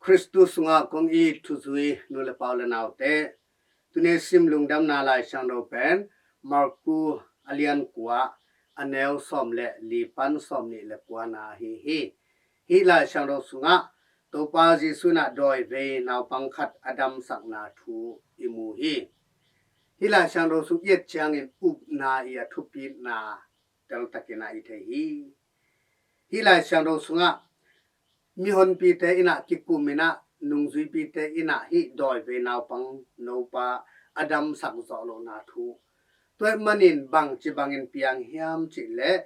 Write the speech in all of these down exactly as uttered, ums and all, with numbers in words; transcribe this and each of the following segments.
Khristu sungah kong it thuzui nu le pa u le naute, tuni sim lungdamna Lai Siangtho pen Marku a lian kua, a neu sawm le li pan sawm nih le kuana ahi hi. Hih Lai Siangtho sungah Topa Jesuh in ah dawivei naupang khat a damsakna thu i mu hi. Hih Lai Siangtho sung i et ciangin upna i a thupitna teltakin ah i thei hi. Hih Lai Siangtho sungah mihonpite in ah kikum in ah nungzuipite in ah hih dawivei naupang nopa a damsak zawh lohna thu, tua ahih manin bangci bangin piang hiam cih leh,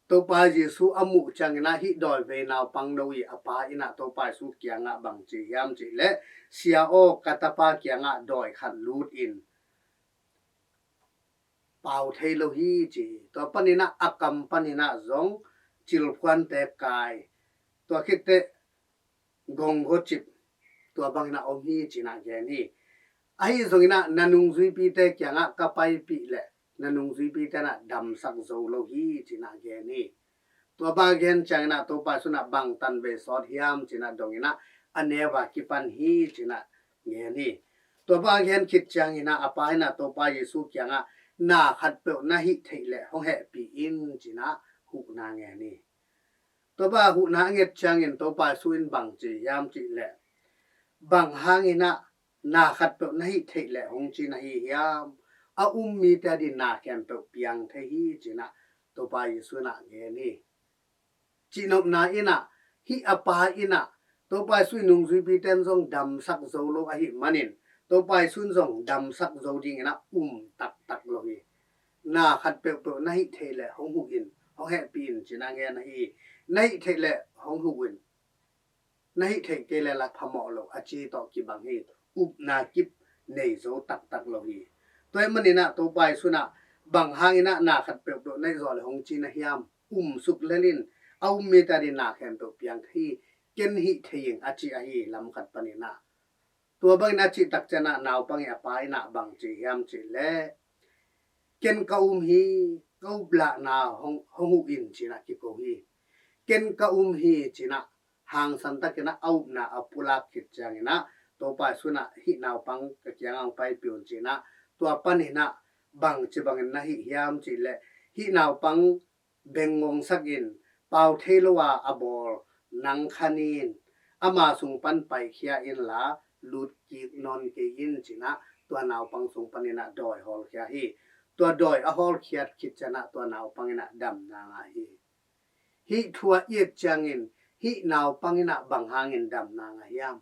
Topa Jesuh a muh ciangin ah hih dawivei naupang no i a pa in ah Topa Jesuh kiangah bangci hiam cih leh, "Sia aw, ka tapa kiangah dawi khat lut in pau thei lo hi," ci hi. Tua panin ah a kam panin ah zong cilphuante kai, tua khit teh gong gawcip, tua bangin ah om hi ci-in ah gen hi. Ahi zongin ah na nungzuipite kiangah ka paipih leh na nungzuipite in ah damsak zo lo hi ci-in ah gen hi. Tua bang a gen ciangin ah Topa Jesuh in ah bang tanvei sawt hiam ci-in ah dongin ah a neu a kipan hi ci-in ah gen hi. Tua bang a gen khit ciangin ah a pa in ah Topa Jesuh kiangah, "Na khatpeuh na hih theih leh hong hehpih in," ci-in ah huhna ngen hi. Tua bang huhna a nget ciangin Topa Jesuh in bang ci hiam cih leh, "Bang hangin ah na khatpeuh na hih theih leh hong ci na hi hiam? A um mite adingin na khempeuh piang thei hi," ci-in ah Topa Jesuh in ah gen hi. Cihnopna in ah, hih a pa in ah Topa Jesuh i nungzuipite in zong damsak zo lo ahih manin, Topa Jesuh in zong damsak zo dingin ah um taktak lo hi. "Na khat peuhpeuh na hih theih leh hong huh in, hong hehpih in," ci-in ah ngen ahi hi. "Na hih theih leh hong huh in, na hih theih kei leh la phamawh lo," a ci tawh kibang hi. Upna kip nei zo taktak lo hi. Tua ahih manin ah Topa Jesuh in ah, "Bang hangin ah na khat peuhpeuh na hih zawh leh hong ci na hiam? Um suk lel in, a um mite adingin na khempeuh piang thei hi, ken hih thei ing," a ci ahi hi, lam khat panin ah. Tua bangin a cih tak ciangin ah naupang i a pa in ah bang ci hiam cih leh, "Ken ka um hi, ka uplahna hong, hong huh in," ci-in ah kiko hi. "Ken ka um hi," ci-in ah hangsan takin ah a upna a pulak khit ciangin ah Topa Jesuh in ah, "Hih naupang ka kiangah hong paipih un," ci-in ah, tua panin ah bangci bangin na hih hiam cih leh, "Hih naupang bengngongsak in, pau thei lo a a bawl nang khan in, ama sung pan paikhia inla, lut kik nawn kei in," ci-in ah tua naupang sung panin ah dawi hawlkhia hi. Tua dawi a hawlkhiat khit ciangin ah tua naupang in ah damna ngah hi. Hih thu a i et ciangin hih naupang in ah bang hangin damna ngah hiam?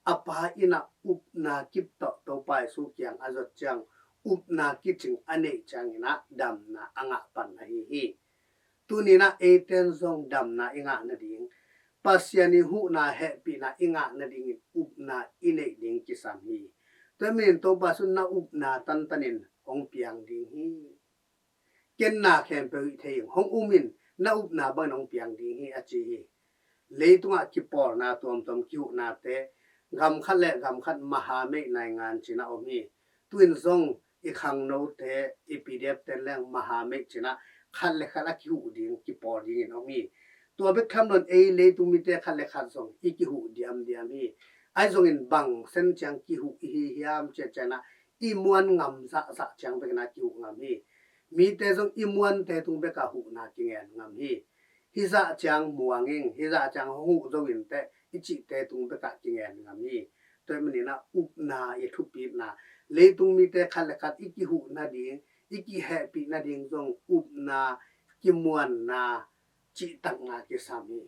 A pa in ah upna kip tawh Topa Jesuh kiang a zuat ciang, upna kicing a neih ciangin ah damna a ngah pan ahi hi. Tuni-in ah eite in zong damna i ngah nading, Pasian i huhna hehpihna i ngah nadingin upna i neih ding kisam hi. Tua ahih manin Topa Jesuh in, "Na upna tantanin hong piang ding hi. Ken na khempeuh hih thei ing, hong um in, na upna bangin hong piang ding hi," a ci hi. Leitungah kipawlna tuamtuam, kihuhnate, gam khat le gam khat mahameih naingan ci-in ah om hi. Tu-in zong i khangnote, i P D F te leng mahameih ci-in ah khat le khat a kihuh ding, kipawl dingin om hi. Tua bek tham loin ei leitung mite khat le khat zong i kihuh diamdiam hi. Ahi zongin bang sen ciang kihuh i hi hiam cih ciangin ah, i muan ngam zahzah ciang bekin ah kihuh ngam hi. Mite zong i muante tung bekah huhna kingen ngam hi. "Hih zah ciang muang ing, hih zah ciang hong huh zo inteh," i cihte tung bekah kingen ngam hi. Tua ahih manin ah upna i thupitna, leitung mite khat le khat i kihuh nading, i kihehpih nading zong upna, kimuanna cihtakna kisam hi.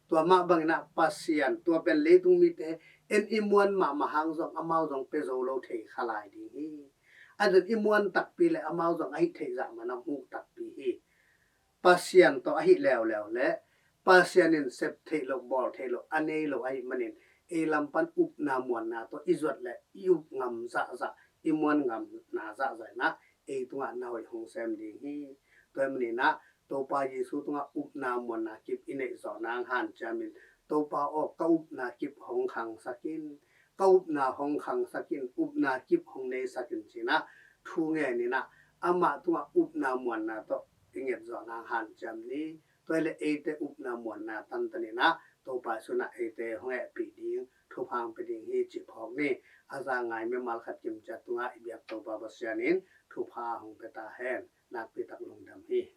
Tua mah bangin ah Pasian, tua pen leitung mite in i muan mahmah hang zong amau zong pia zo lo thei kha lai ding hi. A zin i muan takpi leh amau zong a hih theih zah man a hmuh takpi hi. Pasian tawh a hih leuleu leh, Pasian in sep theih loh, bawl theih loh a nei lo ahih manin, ei lam pan upna muanna tawh i zuat leh i up ngam zahzah, i muan ngamna zahzah in ah ei tungah na hoih hong sem ding hi. Tua ahih manin ah Topa Jesuh tungah upna muanna kip i neih zawh nang hanciam in, "Topa aw, ka upna kip hong khangsak in, ka upna hong khangsak in, upna kip hong neisak in," ci-in ah thu ngen in ah amah tungah upna muanna tawh i nget zawh nang hanciam ni. Tua hi leh eite upna muanna tantan in ah Topa Jesuh in ah eite hong hehpih ding thupha cih phawk ni. A za ngai mimal khat kimciat tungah i biak Topa Pasian in thupha hong pia ta hen. Nakpi tak lungdam hi.